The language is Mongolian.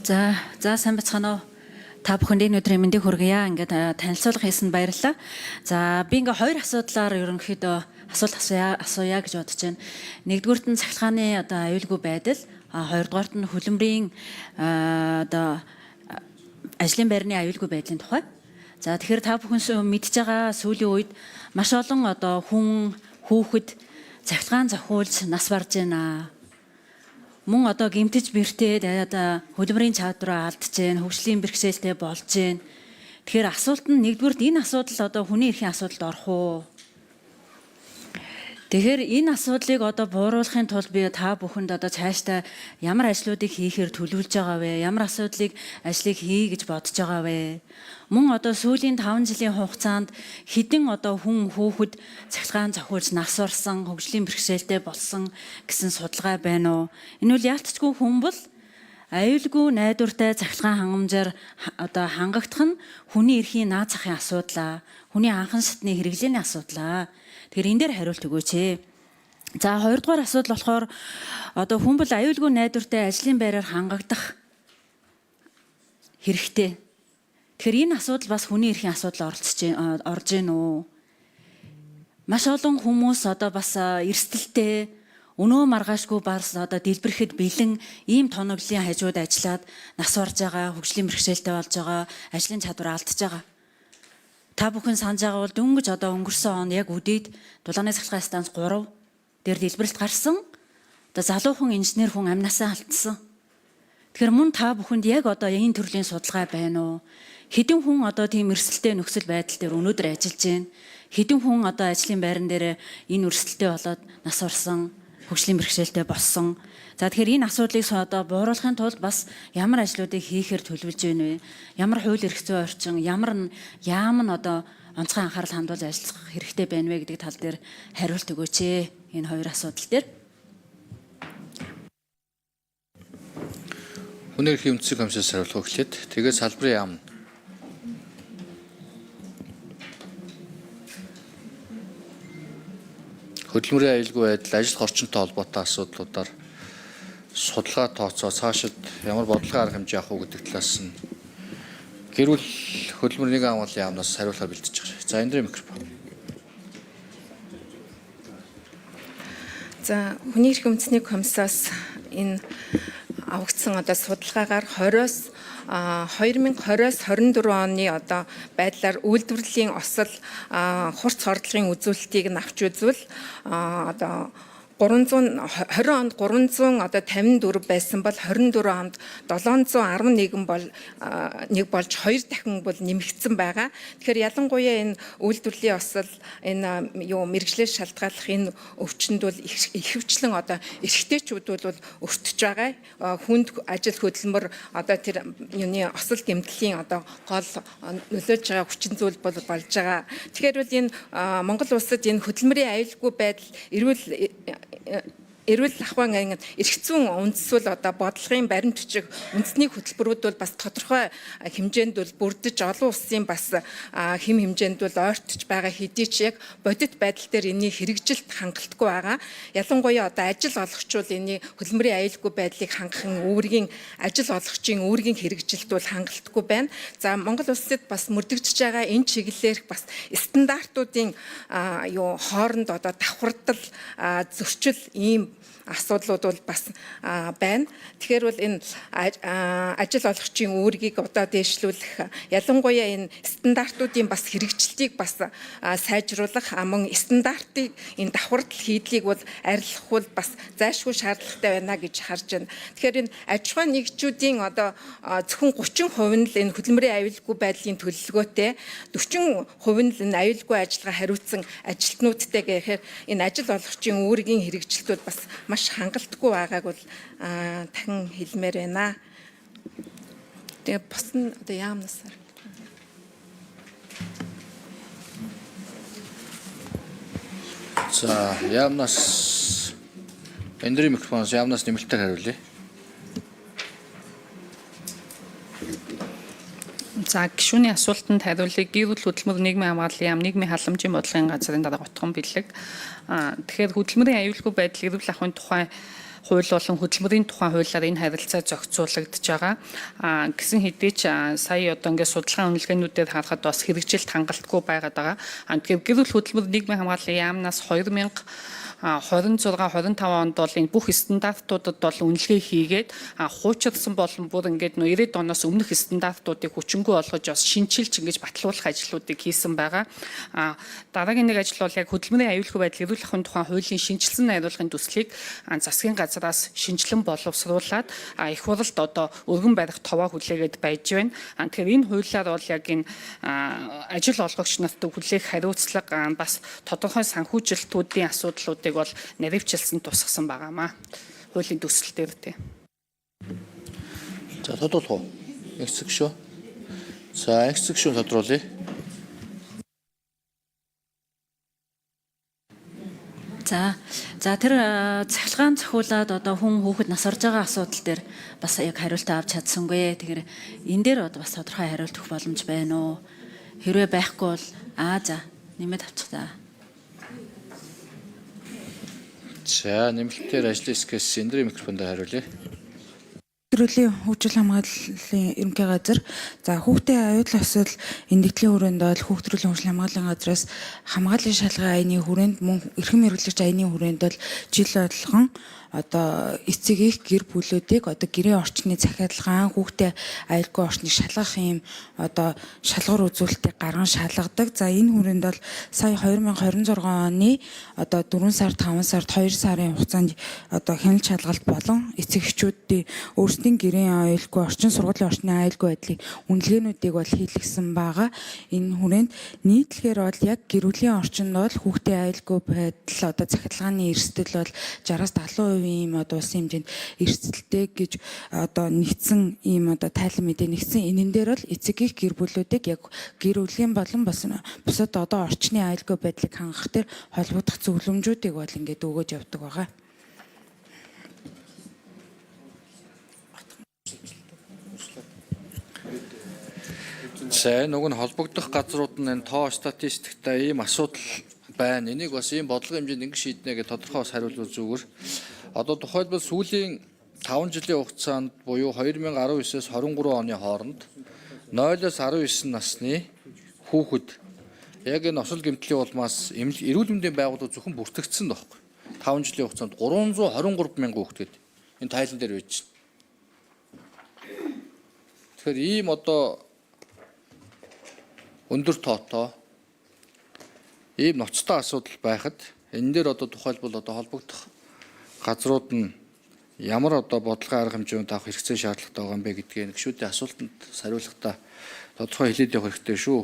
За сайн бацгаана уу. Та бүхэнд энэ өдрийн мэндийг хүргье. Ингээд танилцуулга хийсэнд баярлалаа. За би ингээ хоёр асуудлаар ерөнхийдөө асуулт асууя гэж бодож байна. Нэгдүгüрт нь цахилгааны одоо аюулгүй байдал, хоёрдугаарт нь хөлөмрийн одоо ажлын байрны аюулгүй байдлын тухай. За тэгэхээр та бүхэн мэдж байгаа сүүлийн үед маш олон одоо хүн хүүхэд цахилгаан зохиулж нас барж байна. Мөн одоо гэмтэж бэртээд одоо хөдөлмөрийн чадвараа алдаж байна, хөгжлийн бэрхшээлтэй болж байна. Тэгэхээр асуулт нь нэгдүгüрт энэ асуудал одоо хүний эрхийн асуудалд орох уу? Тэгэхээр энэ асуудлыг одоо бууруулахын тулд би та бүхэнд одоо цаашдаа ямар ажлуудыг хийхээр төлөвлөж байгаа вэ? Ямар асуудлыг ажлыг хий гэж бодож байгаа вэ? Мөн одоо сүүлийн 5 жилийн хугацаанд хэдэн одоо хүн хүүхэд цахилгаан зохиулж нас барсан, хөгжлийн бэрхшээлтэй болсон гэсэн судалгаа байна уу? Энэ бол яалтчгүй хүн бол аюулгүй найдвартай цахилгаан хангамжаар одоо хангагдах нь хүний эрхийн наад захын асуудал аа. Хүний анхан шатны хэрэглээний асуудал аа. Тэгэхээр энэ дээр хариулт өгөөч ээ. За хоёрдугаар асуудал болохоор одоо хүн бол аюулгүй найдвартай ажлын байраар хангагдах хэрэгтэй. Тэгэхээр энэ асуудал бас хүний эрхийн асуудал оролцож орж гин үү? Маш олон хүмүүс одоо бас эрсдэлтэй өнөө маргаашгүй бас одоо дэлбэрэхэд бэлэн ийм тоноглолын хажууд ажиллаад нас барж байгаа, хөгжлийн бэрхшээлтэй болж байгаа, ажлын чадвар алдж байгаа. Та бүхэн санаж байгаа бол дөнгөж одоо өнгөрсөн он яг үдээд дулааны цахилгаан станц 3 дээр дэлбэрэлт гарсан. Одоо залуухан инженер хүн амнасаа алдсан. Тэгэхээр мөн та бүхэнд яг одоо энэ төрлийн судалгаа байна уу? Хэдэн хүн одоо тийм эрсдэлтэй нөхцөл байдал дээр өнөөдөр ажиллаж байна? Хэдэн хүн одоо ажлын байран дээр энэ өрсөлдөлтэй болоод нас барсан, хөгжлийн бэрхшээлтэй болсон. За тэгэхээр энэ асуудлыг одоо бууруулахын тулд бас ямар ажлуудыг хийхээр төлөвлөж байна вэ? Ямар хууль эрх зүйн орчин, ямар яам нь одоо онцгой анхаарал хандуулж ажиллах хэрэгтэй байна вэ гэдэг тал дээр хариулт өгөөч ээ. Энэ хоёр асуудал дээр. Хүний эрхийн үндсэн комиссаас хариулах эхлээд тэгээд салбарын яам. Хөдөлмөрийн аюулгүй байдал, ажил хорчинтой холбоотой асуудлуудаар судалгаа тооцоо цаашид ямар бодлогын арга хэмжээ авах уу гэдэг талаас нь гэр бүл хөдөлмөр нийгмийн хамгааллын яамнаас хариулахаар бэлдэж байгаа. За энэ дээр микрофон. За хүний эрхийн үндэсний комиссаас энэ авагдсан одоо судалгаагаар 20-оос 2020-оос 24 оны одоо байдлаар үйлдвэрлэлийн осол хурц хордлогын үзүүлэлтийг нь авч үзвэл одоо 320 онд 300 одоо 54 байсан бол 24 онд 711 бол нэг болж 2 дахин бол нэмэгдсэн байгаа. Тэгэхээр ялангуяа энэ үйлдвэрлэлийн осол энэ юу мэрэгжлээс шалтгааллах энэ өвчнөд бол ихэвчлэн одоо эрэгтэйчүүд бол өртөж байгаа. Хүнд ажил хөдөлмөр одоо тэр юуны осол гэмтлийн одоо гол нөлөөлж байгаа хүчин зүйл бол болж байгаа. Тэгэхээр бол энэ Монгол улсад энэ хөдөлмөрийн аюулгүй байдал эрүүл ахуйн ингээд эрх зүйн үндэс бол одоо бодлогын баримт бичиг үндэсний хөтөлбөрүүд бол бас тодорхой хэмжээнд бол бүрдэж олон улсын бас хэм хэмжээнд бол ойртож байгаа хэдий ч яг бодит байдал дээр энэний хэрэгжилт хангалтгүй байгаа. Ялангуяа одоо ажил олгогч бол энэний хөдөлмөрийн аюулгүй байдлыг хангах үүргийн ажил олгогчийн үүргийн хэрэгжилт бол хангалтгүй байна. За Монгол улсад бас мөрдөгдөж байгаа энэ чиглэлээр бас стандартуудын юу хооронд одоо давхардал зөрчил ийм асуудлууд бол бас байна. Тэгэхээр бол энэ ажил олгогчийн үүргийг одоо дээшлүүлэх, ялангуяа энэ стандартуудын бас хэрэгжилтийг бас сайжруулах, мөн стандартыг энэ давхардал хийдлийг бол арилгах бол бас зайлшгүй шаардлагатай байна гэж харж байна. Тэгэхээр энэ аж ахуйн нэгжүүдийн одоо зөвхөн 30% нь л энэ хөдөлмөрийн аюулгүй байдлын төлөвлөгөөтэй, 40% нь л энэ аюулгүй ажиллагаа хариуцсан ажилтнуудтай гэхээр энэ ажил олгогчийн үүргийн хэрэгжилт бол бас маш хангалтгүй байгааг бол дахин хэлмээр байна. Тэгээ бус нь одоо яамнаас. За яамнаас энэ микрофоноос яамнаас нэмэлтээр хариулъя. За гишүүний асуултанд хариулъя. Гэр бүл хөдөлмөр нийгмийн хамгааллын яам нийгмийн халамжийн бодлогын газрын дарга Утган Бэлэг. Тэгэхээр хөдөлмөрийн аюулгүй байдал эрүүл ахуйн тухай хууль болон хөдөлмөрийн тухай хуулиар энэ харилцаа зохицуулагдаж байгаа. Гэсэн хэдий ч сая одоо ингээд судалгаа үнэлгээнүүдээр харахад бас хэрэгжилт хангалтгүй байгаад байгаа. Тэгэхээр гэр бүл хөдөлмөр нийгмийн хамгааллын яамнаас 2026 25 онд бол энэ бүх стандартуудад бол үнэлгээ хийгээд хуучирсан болон бүр ингээд нөө 90-ад оноос өмнөх стандартуудыг хүчингүй болгож бас шинчилж ингэж батлуулах ажлуудыг хийсэн байгаа. Дараагийн нэг ажил бол яг хөдөлмөрийн аюулгүй байдал эрүүл ахуйн тухай хуулийн шинжилсэн найруулгын төслийг засгийн газраас шинжилэн боловсруулад их хурлд одоо өргөн барих товоо хүлээгээд байж байна. Тэгэхээр энэ хуулиар бол яг энэ ажил олгогч нарт хүлээх хариуцлага бас тодорхой санхүүжилтүүдийн асуудлуудыг бол наривчилсан тусгасан байгаамаа. Хуулийн төсөл дээр тий. За тодруулах уу? Нэгсэг шүү. За нэгсэг шүү тодруулъя. За тэр цахилгаан зохиулаад одоо хүн хүүхэд нас орж байгаа асуудал дээр бас яг хариултаа авч чадсангүй. Тэгэхээр энэ дээр одоо бас тодорхой хариулт өгөх боломж байна уу? Хэрвээ байхгүй бол за нэмээд авчих та. За нэмэлтээр ажлын хэсгээс Эндрийн микрофон дээр хариулъя. Гэр бүлийн хөгжил хамгааллын ерөнхий газар за хүүхдийн аюул асуудал эндэгдлийн хүрээнд бол хүүхд төрлийн хөгжил хамгааллын газраас хамгааллын шалгын аяны хүрээнд мөн эрхэм хэрэглэгч аяны хүрээнд бол жил болгон одоо эцэг их гэр бүлүүдийг одоо гэрээ орчны захиалгаан хүүхдээ аюулгүй орчныг шалгах юм одоо шалгуур үзүүлэлтийг гарган шалгадаг. За энэ хүрээнд бол сая 2026 оны одоо 4 сар 5 сард 2 сарын хугацаанд одоо хяналт шалгалт болон эцэг эхчүүдийн өөрсдийн гэрийн аюулгүй орчин сургуулийн орчны аюулгүй байдлыг үнэлгээнүүдийг бол хийлгэсэн байгаа. Энэ хүрээнд нийтлэгээр бол яг гэр бүлийн орчинд бол хүүхдийн аюулгүй байдал одоо цахилгааны эрсдэл бол 60-аас 70% ийм одоо улсын хэмжээнд эрсдэлтэй гэж одоо нэгдсэн ийм одоо тайлан мэдээ нэгдсэн. Энэн дээр бол эцэг их гэр бүлүүдийг яг гэр бүлийн болон бас бусад одоо орчны аюулгүй байдлыг хангах дээр холбогдох зөвлөмжүүдийг бол ингээд өгөөж явдаг байгаа. За энэ уг нь холбогдох газрууд нь энэ тоо статистиктай ийм асуудал байна. Энийг бас ийм бодлогын хэмжээнд ингэ шийднэ гэж тодорхой бас хариулвал зүгээр. Одоо тухайлбал сүүлийн 5 жилийн хугацаанд буюу 2019-ээс 23 оны хооронд 0-оос 19 насны хүүхэд яг энэ осол гэмтлийн улмаас эрүүл мэндийн байгууллага зөвхөн бүртгэгдсэн байхгүй. 5 жилийн хугацаанд 323 мянган хүүхэд гэдэг. Энэ тайлан дээр байж байна. Тэгэхээр ийм одоо өндөр тоотой ийм ноцтой асуудал байхад энэ дээр одоо тухайлбал одоо холбогдох газрууд нь ямар одоо бодлогын арга хэмжээнд авах хэрэгцээ шаардлагатай байгаа юм бэ гэдгийг гишүүдийн асуултанд хариулахдаа тодорхой хэлээд явах хэрэгтэй шүү.